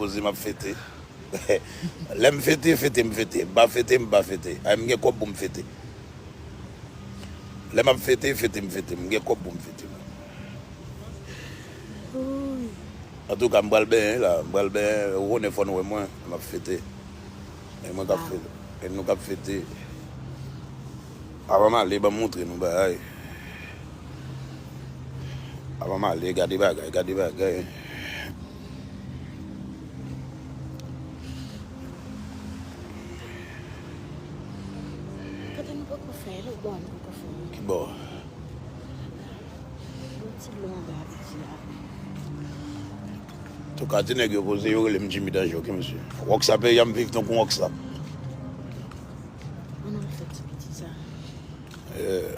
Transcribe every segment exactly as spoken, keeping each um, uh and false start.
poze, m ap fete. Lè m fete, fete, m fete. M pa fete, m pa fete. Ay, m gen kòb pou m fete. Lè m ap fete, fete, m fete. M gen kòb pou m fete. Antouka, m pral benyen la. M pral benyen. Ou konnen fò n wè mwen. M ap fete. E mwen k ap fete. E nou k ap fete. Avan m ale, ban m montre nou bagay. Avan m ale, gade bagay, gade bagay. Kote nou poko fè l, ou bò nou poko fè l. Ki bò? Yon ti lon anba piti a. Antouka, ti nèg yo poze, yo rele m Jimmy Danje, oke, mesye. Wòksa peyi a, m viv tankou wòksa. Ann al fè ti piti sa. Eh.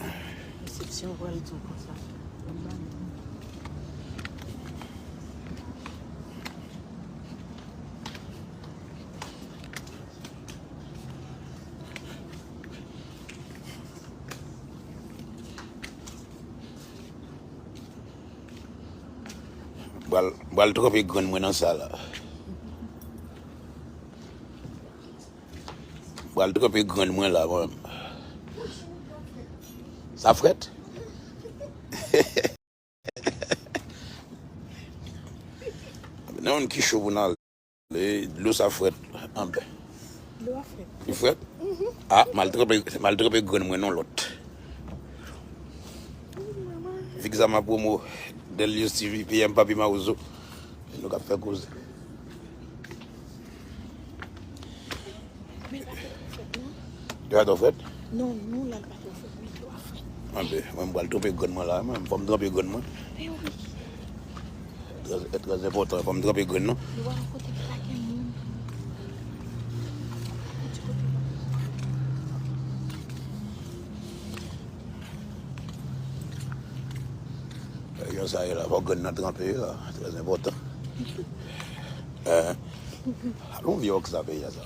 Resepsyon pral di w konsa. M pral, m pral tranpe grenn mwen nan sa la. M pral tranpe grenn mwen la, mwen. Sa frèt? Nan youn ki cho pou n ale. Dlo sa frèt anpè. Dlo a frèt. Li frèt? Mhm. Ah, m al tranpe, m al tranpe grenn mwen nan lòt. Vixama Promo, Delius T V, P M Papi Mawozo. Nou k ap fè koze. Men l pa fè twò frèt, non. Dlo a twò frèt? Non, nou la, l pa twò frèt, men dlo a frèt. Anben, mwen, m pral tranpe grenn mwen la, mwen. Fò m tranpe grenn mwen. Men wi. Trè, trè enpòtan, fò m tranpe grenn, non. Dlo a yon kote ki pa gen moun. Yon ti kote pa gen moun. Yon sa ye la, fò grenn nan tranpe la, trè enpòtan. Eh, alon vye wòksa peyi a sa.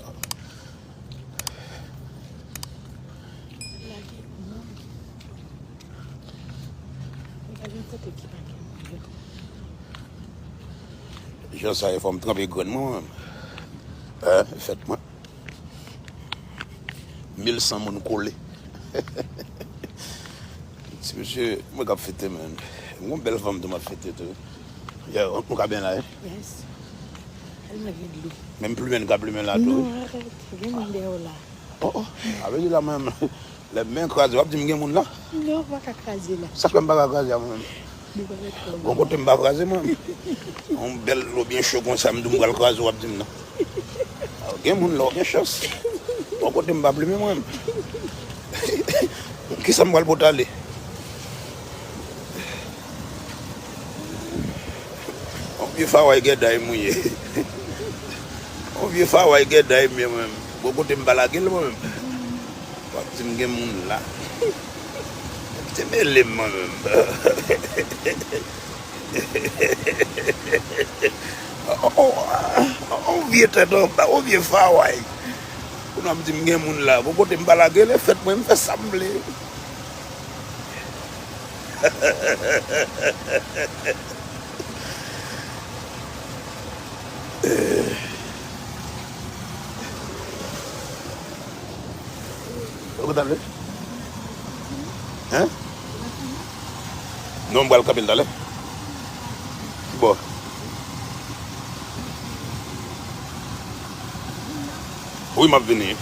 Jan sa ye, fò m tranpe grenn mwen, mwen. Eh, fèt mwen. Mil san moun kole. Ti mesye, mwen k ap fete, man. Mwen bèl fanm tou, m ap fete tou. Yeah, nou ka byen la, eh? Yes. Al mwen gen dlo. Menm plimen ka plimen la tou. Non, arèt. Gen moun dèyè w la. Oh, oh. A vle di la, mwen, lè men kraze, w ap di m gen moun la? Non, w pa ka kraze la. Sa k fè m pa ka kraze a mwen menm? Nou pa mèt kòb. Bon, kote m pa kraze mwen. Yon bèl dlo byen cho konsa, m di w m pral kraze, w ap di m non. Gen moun la, w gen chans. Bon, kote m pa plimen mwen menm. Kisa m pral pote ale? Yon vye faway gèday m ye. Yon vye faway gèday m ye mwen menm. Bon, kote m pa lage l mwen menm. W ap di m gen moun la. Te mele m mwen menm. On vye tèt anba, on vye faway. Pou n ap di m gen moun la. Bon, kote m pa lage l, e fèt mwen, m fè sa m vle. Ou kontan vle? Hein? Non, m pral kanpe l talè. Bon. Wi, m ap vini.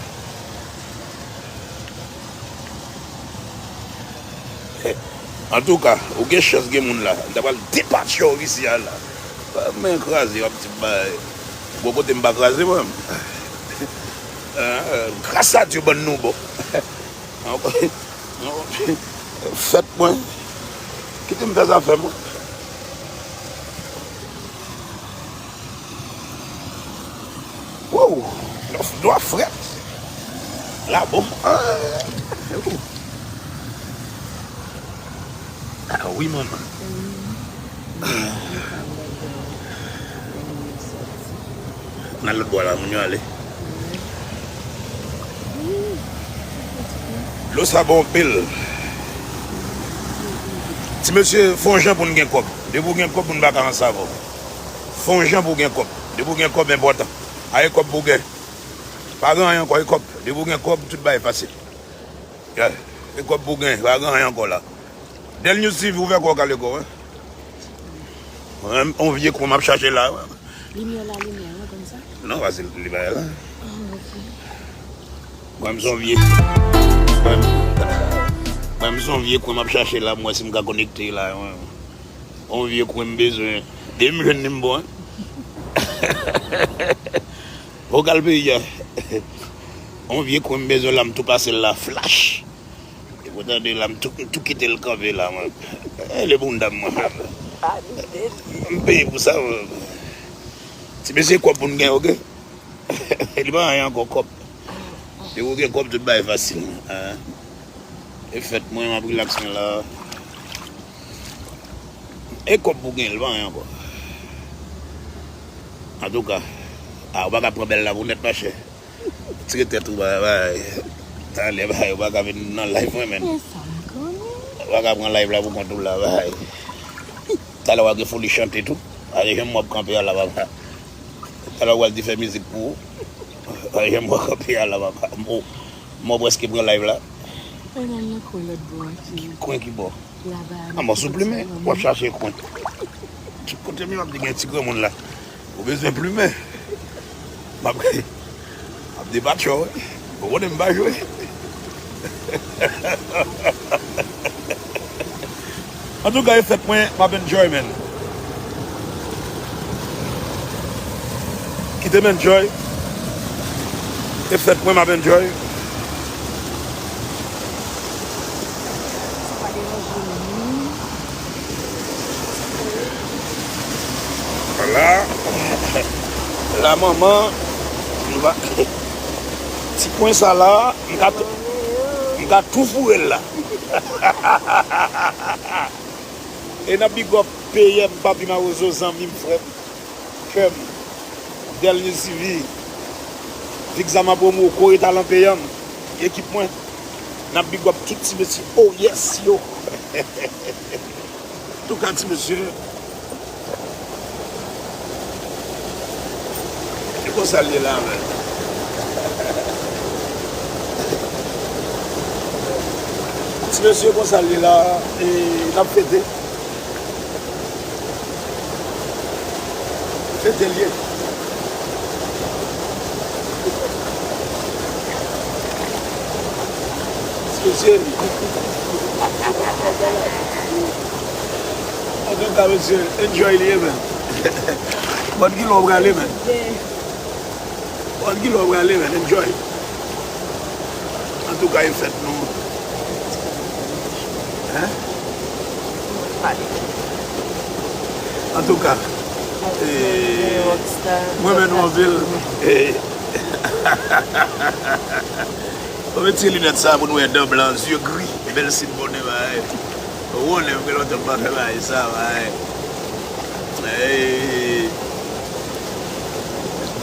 Antouka, ou gen chans gen moun la. M ta pral depatche w isi a la. Men kraze, w ap di bay. Bon, kote m pa kraze mwen. Gras a Dye, bann nou bon. Fèt mwen. Kite m fè zafè mwen. Wow! Dlo a frèt. La bon. Ah, ah wi, manman. Nan lòt bò la, moun yo ale. Dlo sa bon anpil. Ti mesye, fè yon jan pou n gen kòb. Depi w gen kòb, moun pa ka ranse avè w. Fè yon jan pou w gen kòb. Depi w gen kòb enpòtan. A e kòb pou w gen. Pa gen anyen ankò, e kòb. Depi w gen kòb, tout bagay fasil. Yeah. E kòb pou w gen, pa gen anyen ankò la. Del News T V, ouvè kò w, kale kò w, hein. Mwen menm, on vye kwen m ap chache la. Limyè la, limyè, ou konn sa? Non, pa se li bagay la. Ah, ok. Mwen, m se on vye. Mwen, m, mwen, m se on vye kwen m ap chache la, m wè si m ka konekte la, mwen. On vye kwen m bezwen. Depi m jwenn li, m bon, hein. Vokal peyi a. On vye kwen m bezwen la, m tou pase l la, flash. Epi w tande la, m tou, tou kite l kanpe la, mwen. Eh, le bunda m, mwen. M peye pou sa, mwen. Ti mesye, kòb pou n gen, oke? Li pa anyen ankò, kòb. Depi w gen kòb, tout bagay fasil, hein. E fèt mwen, m ap rilaks mwen la. E kòb pou gen, li pa anyen ankò. Antouka, a, ou pa ka pran bèl la pou nèt, machè. Tire tèt ou, bay, bay. Talè, bay, ou pa ka vin nan live mwen, menn. E sa m konnen. Ou pa ka pran live la pou kont ou la, bay. Talè, w a gen foli chante tou. A, janm w ap kanpe a la, papa. Talè, w al di fè mizik pou ou. A, janm w ap kanpe a la, papa. Mo, mo prèske pran live la. Fè nan nan kwen lòt bò a, cheri. Kwen ki bò? Laba a. An, bon, sou plimen, w ap chache kwen. Tout kote m ye, m ap di gen ti granmoun la. Ou bezwen plimen. M ap, m ap depatche w, wi. Ou konnen m pa jwe. Antouka, e fèt mwen, m ap enjoy, man. Kite m enjoy. E fèt mwen, m ap enjoy. Sa pa deranje m ni. Vwala. La, manman, m va, ti kwen sa la, m ka tou, m ka tou foure l la. E n ap big up P M Papi Mawozo, zanmi m, frè m, kè m, Dèlye Sivi, Vic Zama Promo, Kore Talan P M, ekip mwen. N ap big up tout ti mesye. Oh yes, yo. Antouka, ti mesye, e konsa l ye la, men. Ti mesye, konsa l ye la, e n ap fete. Fete l ye. Mesye. Antouka, mesye, enjoy li ye, man. Bòt kilè w prale, man? Bòt kilè w prale, man? Enjoy. Antouka, e fèt nou. Hein? Antouka, e, mwen renmen nou anpil. E, mwen met ti linèt sa pou nou wè dan blan, zye gri, bèl sin bonè, bay. Ou konnen, m gen lontan m pa fè bagay sa, bay. E,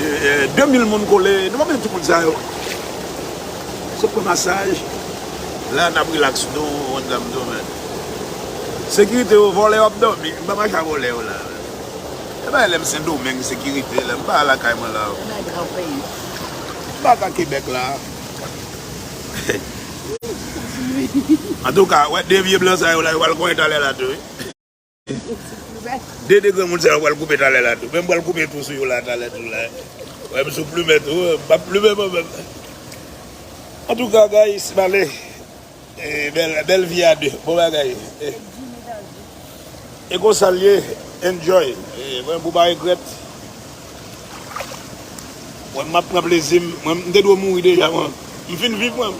de, e, de mil moun kole, nou pa mete tout moun sa yo. Sot pran masaj. La, n ap rilaks nou, ou konn sa m di w, men. Sekirite yo, vòlè yo ap dòmi. M pa mache a vòlè yo la. E bay lè m Sendomeng, sekirite, lè m pa lakay mwen la. M pa ka Kebèk la. Antouka, wè, de vye blan sa yo la, yo pral konyen talè la tou, wi. De, de granmoun sa yo pral koupe talè la tou. Men m pral koupe tou sou yo la talè tou la. Wè, m sou plimen tou, m ap plimen mwen menm. Antouka, guys, m ale. E, bèl, bèl vi a de. Bon bagay. E, e konsa l ye. Enjoy. E, mwen, pou pa regrèt. Mwen, m ap pran plezi m. Mwen, m te dwe mouri deja, mwen. M fin viv, mwen.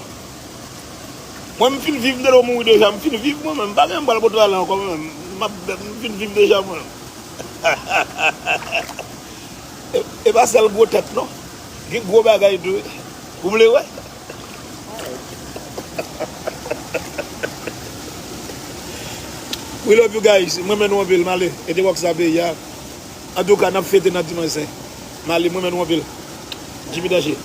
Mwen, m fin viv, m te dwe mouri deja. M fin viv, mwen, menm. M pa gen m pral pote ale ankò, mwen. M ap, m fin viv deja, mwen. E, e pa sèl gwo tèt, non. Gen gwo bagay tou, wi. Ou vle wè? We love you guys. Mwen renmen nou anpil, m ale. E te wòk sa peyi a. Antouka, n ap fete nan dimanch sen. M ale, mwen renmen nou anpil. Jimmy Danger.